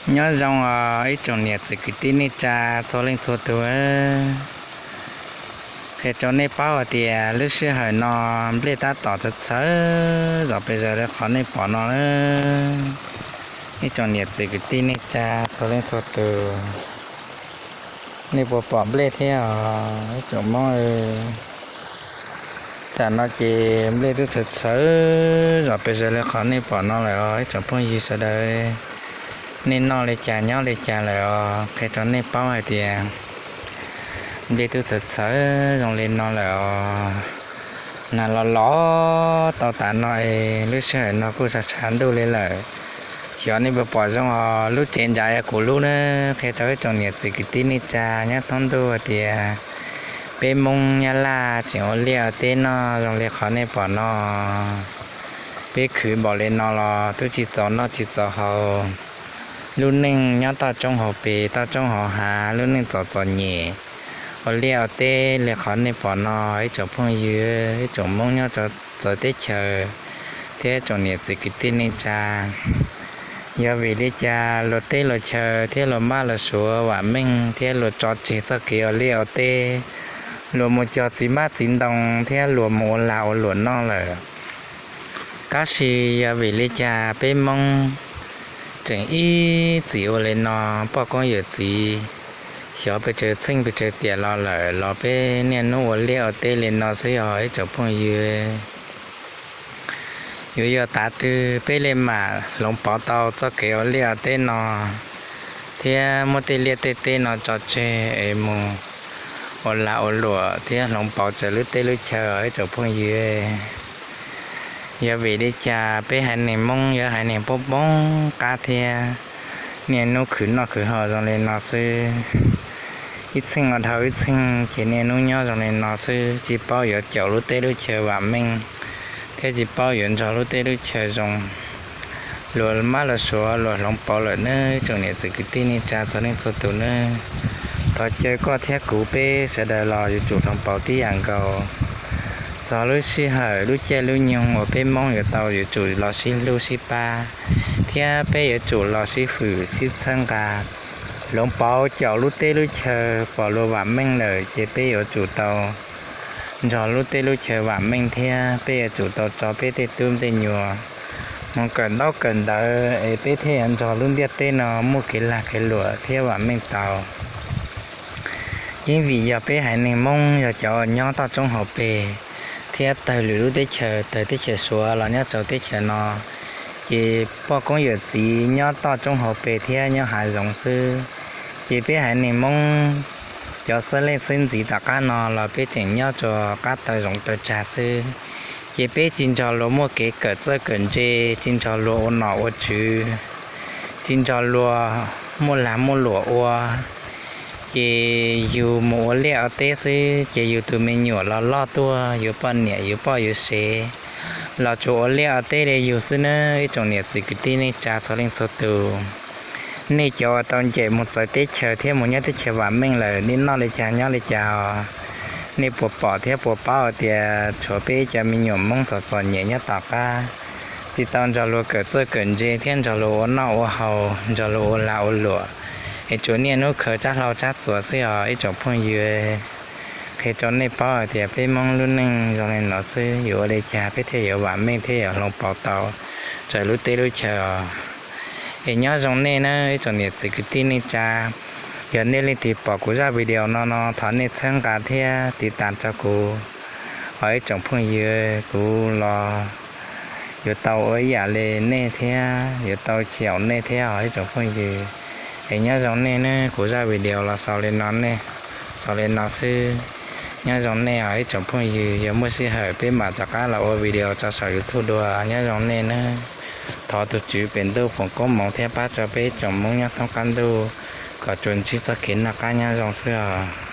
Nyob zoo os ib tsoom niam txiv kwv tij neej tsa txhua leej txhua tus. Qhia rau nej paub hais tias lub sij hawm no nplej tab tom txhawv txhawv zom pes zaws li qhov nej pom no. Ib tsoom niam txiv kwv tij neej tsa txhua leej txhua tus, nej puas pom nplej thiab os ib tsoom Hmoob? Tam no ces nplej twb txhawv txhawv zom pes zaws li qhov nej pom no lawm os ib tsoom phooj ywg sawv daws. Nej noj li cas nyob li cas lawm os? Qhia rau nej paub hais tias nplej twb txhawv txhawv zoo li no lawm os. Nag los los tau tas no es lub sij hawm no kuj tshav tshav ntuj li lawm. Xyov nej puas pom zoo os, lub tsev nrad yog kuv lub na. Qhia rau ib tsoom niam txiv kwv tij neej tsa nyob thoob ntuj hais tias peb Hmoob Nyab Laj tseem ua liaj ua teb noj zoo li qhov nej pom no. Peb khwv npaum li no los twb tsis txaus noj tsis txaus haus. Lub neej nyob toj roob hauv pes toj roob hauv hav, lub neej txom txom nyem, ua liaj ua teb li qhov nej pom no ib tsoom phooj ywg, ib tsoom Hmoob nyob txawv teb chaws thiab ib tsoom niam txiv kwv tij neej tsa. Yog vim li cas luag teb luag chaw thiab luag mab luag suav vam meej thiab luag tso tseg txoj kev ua liaj ua teb, luag mus cog txiv hmab txiv ntoo thiab luag mus ua lag ua luam noj lawm? Tab sis yog vim li cas peb Hmoob tseem ib txwm ua li no? Poj koob yawm txiv xyov pes tsawg txheej pes tsawg tiam los lawm los peb niaj hnub ua liaj ua teb li no xwb os ib tsoom phooj ywg. Yuav yog tav twg peb li mam hloov pauv tau txoj kev ua liaj ua teb no thiab muab tej liaj tej teb no tso tseg es mus ua lag ua luam thiab hloov pauv txawv lub teb lub chaw os ib tsoom phooj ywg? Yog vim li cas peb haiv neeg Hmoob yuav haiv neeg poob poob qab thiab niaj hnub khwv noj khwv haus zoo li no xwb? Ib txheej los dhau ib txheej ces niaj hnub nyob zoo li no xwb, tsis paub yuav caum lub teb lub chaw vam meej thiab tsis paub yuav nrog lub teb lub chaw zoo. Luag mab luag suav luag hloov pauv lawm nawb ib tsoom niam txiv kwv tij neej tsa txhua leej txhua tus nawb. Thov caw koj thiab kuv peb sawv daws los yuav tsum hloov pauv tib yam nkaus. Txog lub sij hawm lub caij lub nyoog uas peb Hmoob yuav tau yuav tsum los sib hlub sib pab thiab peb yuav tsum los sib hwm sib txhawb nqa, hloov pauv caum lub teb lub chaw pom luag vam meej lawm ces peb yuav tsum tau nrog lub teb lub chaw vam meej thiab peb yuav tsum tau tso peb tej tub tej nyuam mus kawm ntaub kawm ntawv es peb thiaj yuav nrog lub ntiaj teb no muaj kev lag kev luam thiab vam meej tau. Yeej vim yog peb haiv neeg Hmoob yog cov uas nyob toj roob hauv pes thiab tawg lwm lub teb chaws, tawg teb chaws Suav los nyob rau teb chaws no, ces poj koob yawm txiv nyob toj roob hauv pes thiab nyob hav zoov xwb. Ces peb haiv neeg Hmoob cov xeeb leej xeeb ntxwv tom qab no los peb tseem nyob rau qab taw zoov taw tsag xwb. Ces peb tsis nrog luag muaj kev kawm txawj kawm ntse, tsis nrog luag ua nom ua tswv, tsis nrog luag muaj lag muaj luam ua. Ces yus mus ua liaj ua teb xwb, ces yus tus me nyuam los loj tuaj, yus poj niam yus poj yus sev los tsuas ua liaj ua teb li yus xwb nawb ib tsoom niam txiv kwv tij neej tsa txhua leej txhua tus. Nej cov uas tau ncaim mus txawv teb chaws thiab mus nyob teb chaws vam meej lawm, nej noj li cas nyob li cas os? Nej puas pom thiab puas paub hais tias tshuav peb cov me nyuam Hmoob txom txom nyem nyob tom qab, tsis tau nrog luag kawm txawj kawm ntse thiab nrog luag ua noj ua haus, nrog luag ua lag ua luam, es tsuas niaj hnub khaws tsab hlau tsab txuas xwb os ib tsoom phooj ywg? Qhia rau nej paub hais tias peb Hmoob lub neej zoo li no xwb, yuav ua li cas peb thiaj yuav vam meej thiab yuav hloov pauv tau raws lub teb lub chaw os? Es nyob zoo nej na ib tsoom niam txiv kwv tij neej tsa. Yog nej leej twg pom kuv zaj video no no thov nej txhawb nqa thiab tiv tas rau kuv os ib tsoom phooj ywg. Kuv los yuav tau ua ib yam li nej thiab yuav tau caum nej thiab os ib tsoom phooj ywg. Es nyob zoo nej nawb, kuv zaj video los xaus li no ne, xaus li no xwb. Nyob zoo nej os ib tsoom phooj ywg, yog muaj sij hawm peb mam rov qab los ua video tso saum YouTube dua. Nyob zoo nej nawb. Thov tus Tswv pem ntuj foom koob hmoov thiab pab rau peb ib tsoom Hmoob nyob thoob qab ntuj kom tsuas ntsib txoj kev noj qab nyob zoo xwb os.